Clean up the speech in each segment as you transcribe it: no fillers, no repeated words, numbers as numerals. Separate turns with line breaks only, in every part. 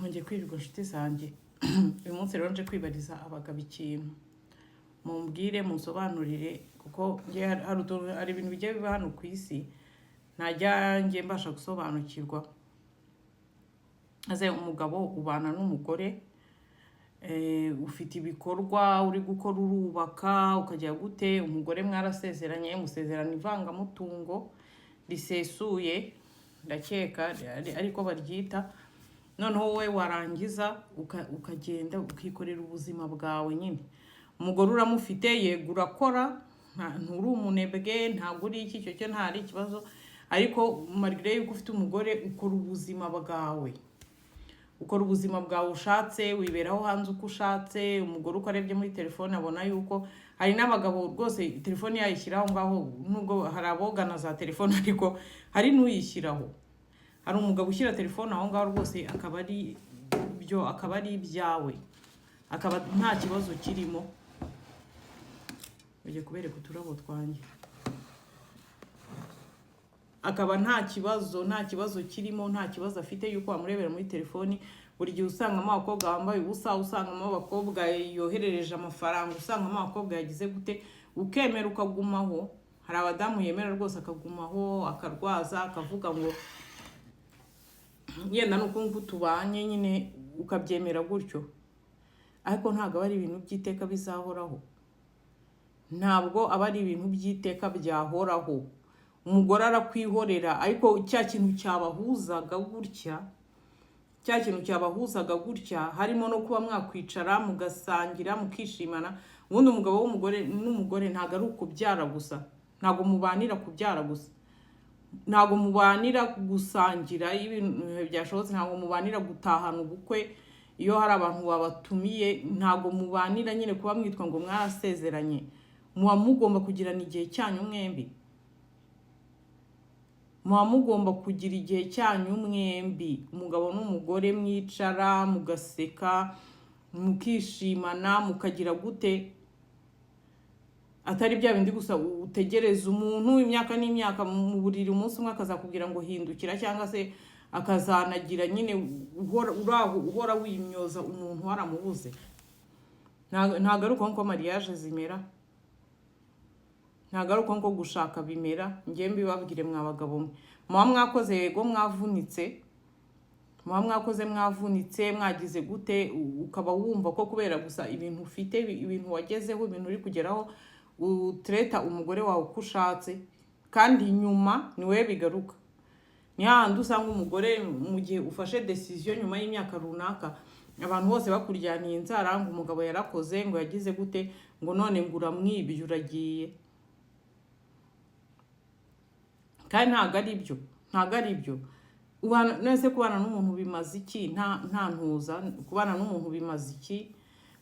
Mwongeye kwirirwa, inshuti zanjye. Uyu munsi rero nje kwibariza abagabo ikintu, mumbwire, munsobanurire, kuko njye hari ibintu bijya biba hano ku isi ntajya njye mbasha gusobanukirwa. Maze umugabo ubana n'umugore, ufite ibikorwa uri gukora, urubaka, ukajya gute, umugore mwarasezeranye, musezerana ivangamutungo risesuye, ndakeka ariko baryita. Noneho wowe warangiza ukagenda ukikorera ubuzima bwawe nyine. Umugore uramufite, yego urakora, nturi umunebwe, ntabwo uri iki, icyo cyo ntari ikibazo. Ariko malgré yuko ufite umugore, ukora ubuzima bwawe, ukora ubuzima bwawe ushatse, wiberaho hanze uko ushatse. Umugore uko arebye muri telefone abona yuko hari n'abagabo rwose telefone yayishyiraho ngaho, nubwo hari abogana za telefone, ariko hari n'uyishyiraho. Hari umugabo ushyira telefone aho ngaho rwose, akaba ari byo, akaba ari ibyawe, akaba nta kibazo kirimo. Ugiye kubereka uturabo twanjye, akaba nta kibazo kirimo, nta kibazo afite yuko wamurebera muri telefoni. Buri gihe usangamo abakobwa bambaye ubusa, usangamo abakobwa yoherereje amafaranga, usangamo abakobwa yagize gute, ukemera ukagumaho. Hari abadamu yemera rwose akagumaho, akarwaza, akavuga ngo yenda ni uko nguko tubanye nyine, ukabyemera gutyo. Ariko ntabwo aba ari ibintu by'iteka bizahoraho, ntabwo aba ari ibintu by'iteka byahoraho. Umugore arakwihorera, ariko cya kintu cyabahuzaga gutya, cya kintu cyabahuzaga gutya, harimo no kuba mwakwicara mugasangira, mukishimana. Ubundi umugabo w'umugore n'umugore ntabwo ari ukubyara gusa, ntabwo mubanira kubyara gusa, ntabwo mubanira gusangira iyo ibintu byashobotse, ntabwo mubanira gutahana ubukwe iyo hari abantu babatumiye, ntabwo mubanira nyine kuba mwitwa ngo mwarasezeranye. Muba mugomba kugirana igihe cyanyu mwembi, muba mugomba kugira igihe cyanyu mwembi, umugabo n'umugore, mwicara mugaseka, mukishimana, mukagira gute, atari bya bindi gusa utegereza umuntu imyaka n'imyaka mu buriri, umunsi umwe akazakubwira ngo hindukira, cyangwa se akazanagira nyine uhora uraho, uhora wimyoza umuntu waramubuze. Ntabwo ari uko nguko mariage zimera, ntabwo ari uko nguko gushaka bimera. Ngewe mbibabwire, mwa bagabo mwe, muba mwakoze, yego mwavunitse, muba mwakoze, mwavunitse, mwagize gute, ukaba wumva ko kubera gusa ibintu ufite, ibintu wagezeho, ibintu uri kugeraho, utereta umugore wawe uko ushatse, kandi nyuma ni wowe bigaruka. Ni hahandi usanga umugore, mu gihe ufashe décision nyuma y'imyaka runaka, abantu bose bakuryaniye inzara ngo umugabo yarakoze, ngo yagize gute, ngo none ngo uramwibye, uragiye. Kandi ntabwo ari byo, ntabwo ari byo. None se kubana n'umuntu bimaze iki nta ntuza? Kubana n'umuntu bimaze iki?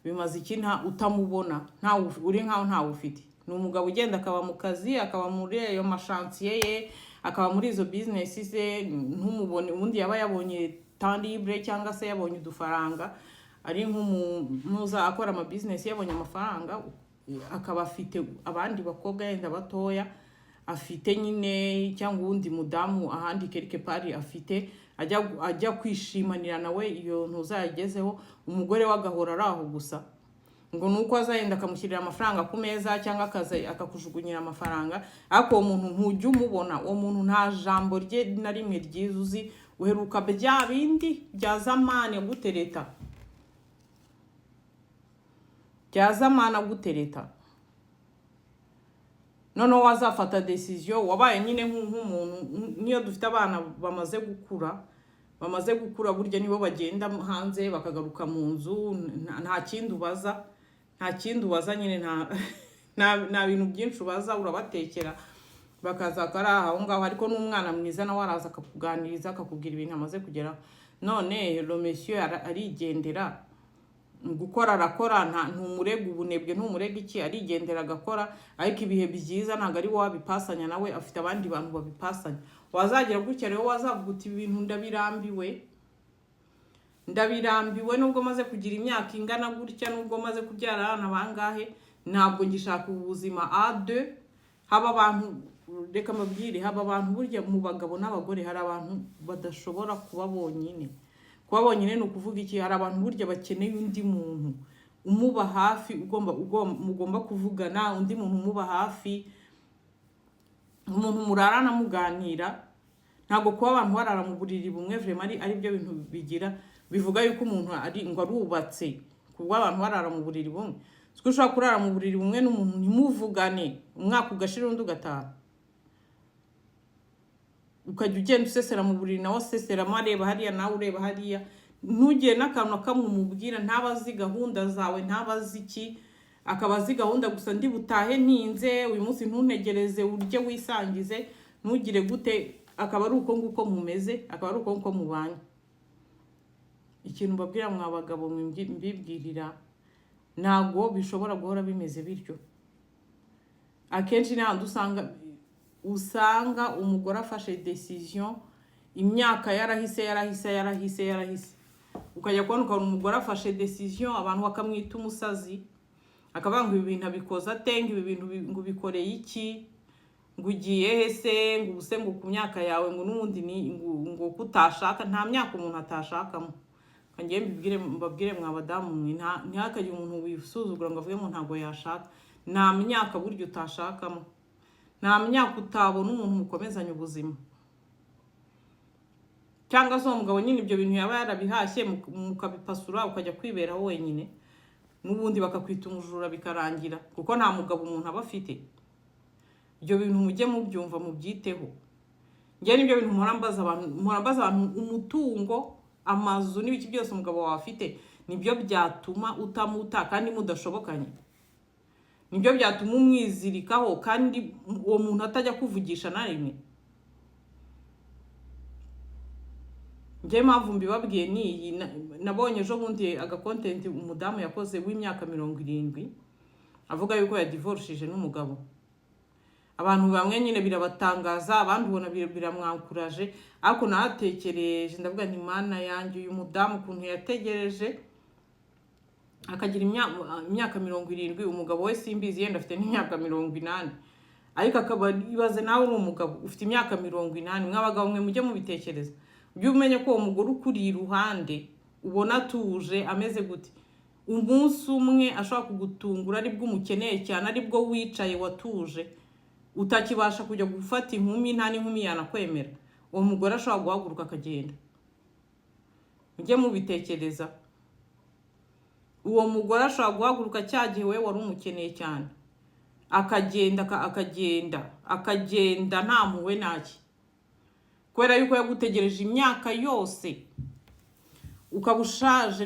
Bimaze iki nta utamubona, ntawe uri nkaho ntawe ufite? Ni umugabo ugenda akaba mu kazi, akaba muri ayo ma chantier ye, akaba muri izo business ze, ntumubone. Ubundi yaba yabonye temps libre cyangwa se yabonye udufaranga, ari nk'umuza akora ama business, yabonye amafaranga, akaba afite abandi bakobwa yenda batoya afite nyine, cyangwa uwundi mudamu ahandi quelque part afite, ajya kwishimanira nawe iyo ntuzayagezeho. Umugore we agahora ari aho gusa, ngo ni uko azagenda akamushyirira amafaranga ku meza, cyangwa akaza akakujugunyira amafaranga. Ariko uwo muntu ntujya umubona, uwo muntu nta jambo rye na rimwe ryiza uzi. Uheruka bya bindi bya zamani agutereta, bya zamani agutereta. Noneho wazafata décision, wabaye nyine nk'umuntu. Niyo dufite abana bamaze gukura, bamaze gukura, burya nibo bagenda hanze bakagaruka mu nzu, nta kindi ubaza, nta kindi ubaza nyine, nta bintu byinshi ubaza. Urabatekera bakaza bakari aho ngaho. Ariko n'umwana mwiza nawe araza akakuganiriza, akakubwira ibintu amaze kugeraho. None le monsieur arigendera, gukora arakora, nta ntumurega ubunebwe, ntumurega iki, arigendera agakora. Ariko ibihe byiza ntabwo ari wowe wabipasanya nawe, afite abandi bantu babipasanya. Wazagira gutya rero, wazavuga uti ibintu ndabirambiwe, ndabirambiwe, nubwo maze kugira imyaka ingana gutya, nubwo maze kubyara abana bangahe, ntabwo ngishaka ubu buzima à deux. Haba abantu, reka mbabwire, haba abantu burya mu bagabo n'abagore, hari abantu badashobora kuba bonyine. Kuba bonyine ni ukuvuga iki? Hari abantu burya bakeneye undi muntu umuba hafi, ugomba kuvugana, undi muntu umuba hafi, umuntu murarana muganira. Ntabwo kuba abantu barara mu buriri bumwe vraiment ari byo bintu bigira bivuga yuko umuntu ari ngo arubatse. Kuba abantu barara mu buriri bumwe, siko ushobora kurara mu buriri bumwe n'umuntu ntimuvugane, umwaka ugashira, undi ugataha, ukajya ugenda usesera mu buriri, nawe aseseramo, areba hariya, nawe ureba hariya, ntugire n'akantu na kamwe umubwira, ntaba azi gahunda zawe, ntaba azi iki, akaba azi gahunda gusa: "Ndi butahe ntinze uyu munsi, ntuntegereze, urye wisangize, ntugire gute." Akaba ari uko nguko mumeze, akaba ari uko nguko mubanye. Ikintu mbabwira, mwa bagabo mwe, mbibwirira, ntabwo bishobora guhora bimeze bityo. Akenshi ni hahandi usanga umugore afashe decision, imyaka yarahise, yarahise, yarahise, yarahise, ukajya kubona ukabona umugore afashe decision, abantu bakamwita umusazi, akavuga ngo ibi bintu abikoze ate, ngo ibi bintu ngo ubikoreye iki, ngo ugiye he se, ngo ubuse ngo ku myaka yawe, ngo n'ubundi ni ngo kutashaka. Nta myaka umuntu atashakamo. Ngiye mbibwire, mbabwire mwa badamu mwe, ntihakagire umuntu wisuzugura ngo avuge ngo ntabwo yashaka. Nta myaka burya utashakamo, nta myaka utabona umuntu mukomezanya ubuzima, cyangwa se uwo mugabo nyine ibyo bintu yaba yarabihashye, mukabipasura, ukajya kwiberaho wenyine, n'ubundi bakakwita umujura bikarangira, kuko nta mugabo umuntu aba afite. Ibyo bintu mujye mubyumva, mubyiteho. Njye nibyo bintu mpora mbaza abantu, mpora mbaza abantu: umutungo, amazu n'ibiki byose umugabo wawe afite, nibyo byatuma utamuta kandi mudashobokanye? Nibyo byatuma umwizirikaho kandi uwo muntu atajya kuvugisha na rimwe? Njye mpamvu mbibabwiye ni iyi: nabonye ejo bundi agacontent umudamu yakoze w'imyaka 70, avuga yuko yadivorushije n'umugabo. Abantu bamwe nyine birabatangaza, abandi ubona biramwankuraje, ariko natekereje ndavuga nti: "Mana yanjye, uyu mudamu ukuntu yategereje akagira imyaka 70, umugabo we simbizi, yenda afite n'imyaka 80, ariko akaba." Ibaze nawe uri umugabo ufite imyaka 80. Mw'abagabo mwe, mujye mubitekereza, ujye umenya ko uwo mugore ukuri iruhande ubona atuje ameze gute, umunsi umwe ashobora kugutungura aribwo umukeneye cyane, aribwo wicaye watuje, utakibasha kujya gufata inkumi, nta n'inkumi yanakwemera, uwo mugore ashobora guhaguruka akagenda. Mujye mubitekereza. Uwo mugore ashobora guhaguruka cya gihe we wari umukeneye cyane, akagenda, akagenda, akagenda nta mpuhwe ntaki, kubera yuko yagutegereje imyaka yose, ukaba ushaje,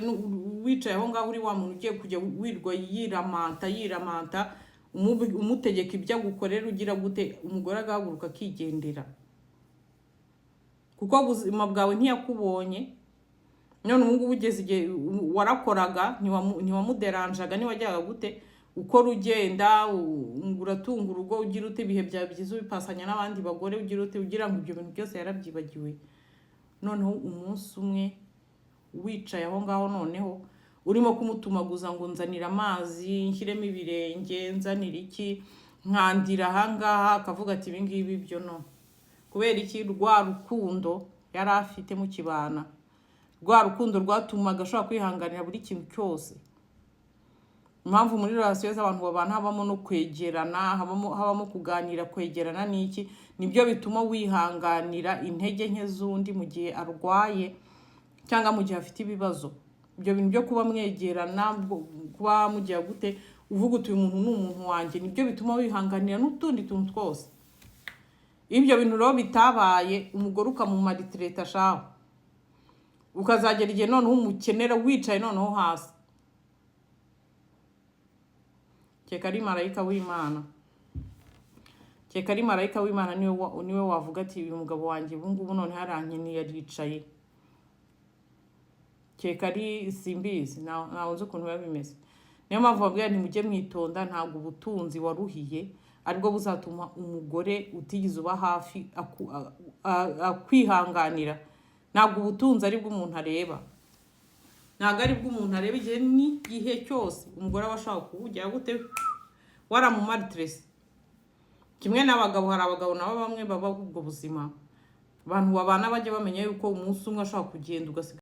wicaye aho ngaho, uri wa muntu ugiye kujya wirwa yiramanta yiramanta, umutegeka ibyo agukorera, ugira gute, umugore agahaguruka akigendera, kuko ubuzima bwawe ntiyakubonye. None ubu ngubu ugeze igihe warakoraga, ntiwamuderanjaga, ntiwajyaga gute, ukora, ugenda, ngo uratunga urugo, ugira ute, ibihe byawe byiza ubipasanya n'abandi bagore, ugira ute, ugira ngo ibyo bintu byose yarabyibagiwe. Noneho umunsi umwe wicaye aho ngaho, noneho urimo kumutumaguza ngo nzanire amazi, nshyiremo ibirenge, nzanire iki, nkandira ahangaha, akavuga ati: "Ibi ngibi byo no." Kubera iki? Rwa rukundo yari afite mu kibana, rwa rukundo rwatumaga ashobora kwihanganira buri kintu cyose. Impamvu muri relation z'abantu babana habamo no kwegerana, habamo kuganira, kwegerana n'iki, nibyo bituma wihanganira intege nke z'undi mu gihe arwaye cyangwa mu gihe afite ibibazo. Ibyo bintu byo kuba mwegerana, kuba mugira gute, uvuga uti: "Uyu muntu ni umuntu wanjye," nibyo bituma wihanganira n'utundi tuntu twose. Iyo ibyo bintu rero bitabaye, umugore ukamumaltraita shaho, ukazagera igihe noneho umukenera wicaye noneho hasi, keka ari marayika w'Imana, keka ari marayika w'Imana niwe wavuga ati: "Uyu mugabo wanjye ubu ngubu noneho arankeneye, aricaye." Keka ari simbizi, ntawe nzi ukuntu biba bimeze. Niyo mpamvu babwira nti: "Mujye mwitonda." Ntabwo ubutunzi waruhiye aribwo buzatuma umugore utigeze uba hafi akwihanganira. Ntabwo ubutunzi aribwo umuntu areba, ntabwo aribwo umuntu areba. Igihe n'igihe cyose umugore aba ashaka kuwugira gute, waramumaltraitse. Kimwe n'abagabo, hari abagabo nabo bamwe baba ubwo buzima. Abantu babana bajya bamenya yuko umunsi umwe ashobora kugenda ugasiga.